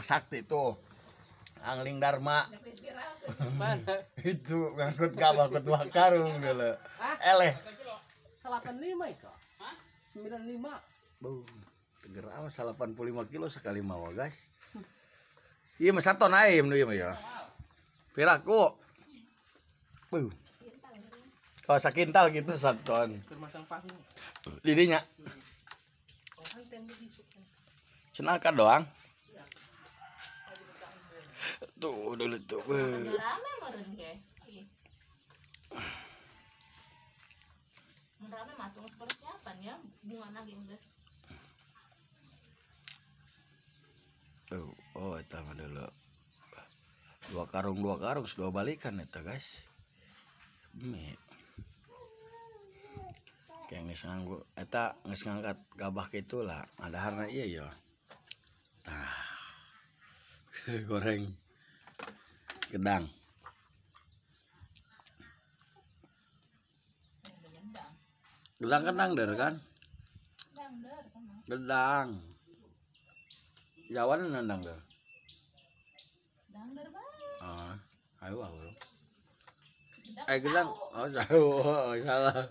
sakti tuh. Angling Dharma. Mana? Itu ngangkut gabah ke 2 karung dulu. Eleh. 85 itu. Hah? 95. Boom. Teger amat 85 kilo sekali mawa, guys. Iya mah saton ae nu ieu mah ya. Piraku. Buh. Kalau sakintal gitu saton. Keur masang panggung. Didinya. Cenaka doang. Tuh dulu tuh. Rame meureun ge. Rame mah tunggu persiapan ya, bungana ge geus. Oh, eta mah dulu. 2 karung 2 karung 2 balikan eta, guys. Mie. Kayak geus nganggo eta geus ngangkat gabah kitu lah, adaharna ieu ya. Tah. Goreng gedang. Gedang kendang der kan? Gedang. Jawa nendang der. Dangder bae. Ah, ayo ayo. Eh gedang, oh, salah.